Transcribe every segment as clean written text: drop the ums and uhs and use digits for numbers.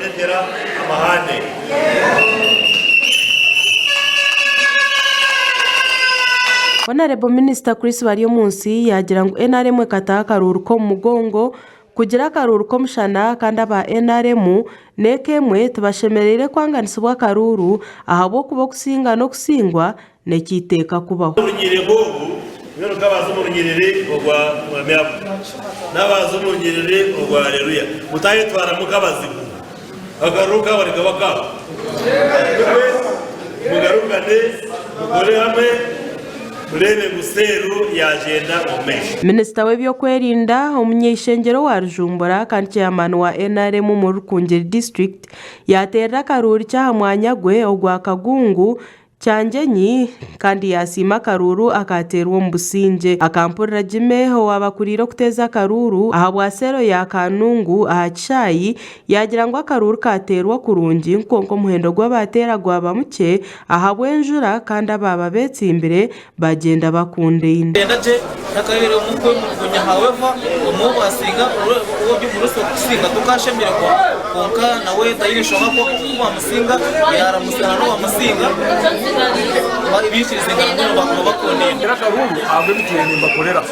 Ndetera amahane. Honarebo Minisita Chris Baryomunsi yaagira ngu NRM ekataho akaruuru k'omu mugongo kugira akaruuru k'omushana kandi aba NRM n'eka emwe tibashemereire kwanganisibwa akaruuru ahabw'okuba okusinga n'okusingwa n'eky'eiteeka kubaho. Orunyiriri nk'ogu mbwenu nk'abaza omu runyiriri orwa Mwami Abu, n'abaza omu runyiriri orwa Areruya, mutayetwaramu nk'abazigu. Akaruru kaabo nikaba akaabo. Nimwe mugarukane, mukore hamwe, mureebe ngu Seeru yaagyenda omu maisho. Minisita w'eby'okwerinda, omunyeishengyero wa Rujumbura kandi Chairman wa NRM omuri Rukungiri District yaateerera akaruuri ky'aha mwanya gwe ogwa Kagungu Kyangyenyi kandi yaasiima akaruuru akaateerwa omu busingye. Akampurira Jimmy owaaba akuriire okuteeza akaruuru ahabwa seero ya Kanungu aha kishaayi yaagira ngu akaruuru kaateerwa kurungi kwonka omuhendo gw'abaateera gwaba mukye ahabw'enjura kandi abaaba beetsimbire bagyenda bakundaine. Genda gye ntakabaire omukwemurugunya however omwe owasinga ori omu risk okukusinga tokashemererwa kwonka nawe tayine nshonga ku wamusinga yaramutsya na n'owamusinga bikirizingana mbwenu baguma bakundaine. Era akaruru ahabw'ebi turiyo nimbakorera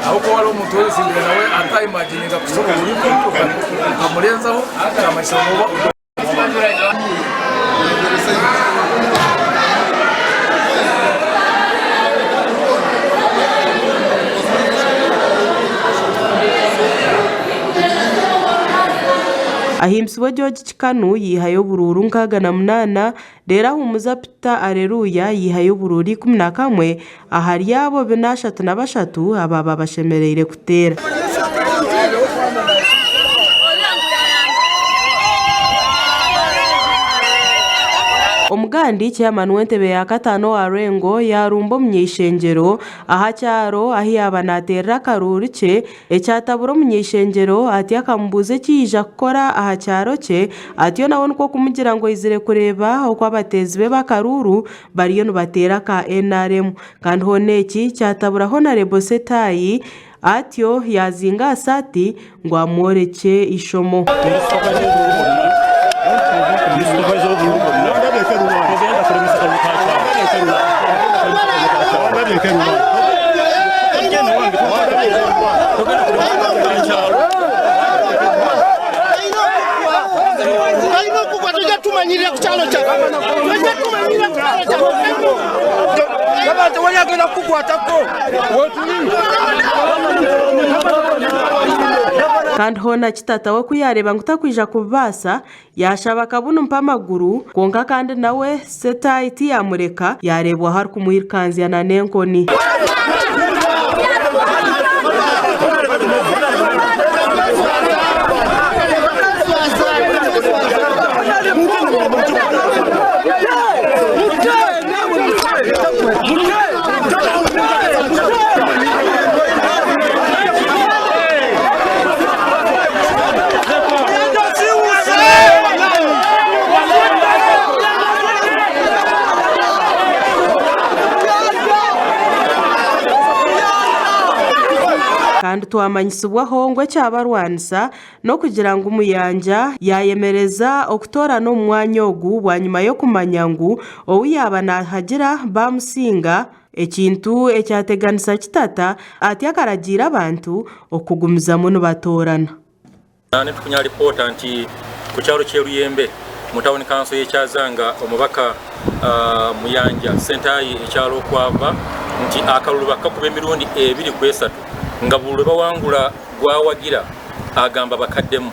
ahabw'okuba hariho omuntu oyetsimbire nawe atayimagininga kuza omu okamurenzaho kyamanyisa ngu oba Ahimbisibwe George Kikanu yaihayo oburuuru 68 reero Ahumuza Peter Areruya yaihayo oburuuru 11 ahari abo 433 abaaba bashemereire kuteera. Omugandi chairman w'entebe ya kataano owa Lwengo yaarumba omunyeishengyero aha kyaro ahu yaaba naateerera akaruuru kye Ekyatabura omunyeishengyero atyo akamubuuza eki yaija kukora aha kyaro kye, atyo nawe nikwo kumugira ngu aizire kureeba oku abateezi be b'akaruuru bariyo nibateera aka nrm. Kandi hoona eki kyatabura Honarebo Setayi atyo yaazinga aha saati ngu amworekye eishomo. Kandi hoona kitata we ku yaareeba ngu takwija kubibaasa, yaashaba akabunu mpa amaguru, kwonka kandi nawe Setayi tiyaamureka, yaareebwaho arikumwirukanzya n'enkoni. Kandi twamanyisibwaho ngu ekyabarwanisa n'okugira ngu Muyanja yaayemereza okutoorana omu mwanya ogu bwanyima y'okumanya ngu ou yaaba naahagira baamusinga, ekintu ekyateganisa Kitata atyo akaragiira abantu okugumizamu nibatoorana. Nitukunya alipoota nti ku kyaro ky'e Ruyembe mu tawuni kanso y'e Kyazanga omubaka Muyanja Ssentaayi ekyalo okwava nti akalulu bakakuba emirundi ebiri ku esatu nga buli lwe bawangula gwawagira agamba bakaddemu.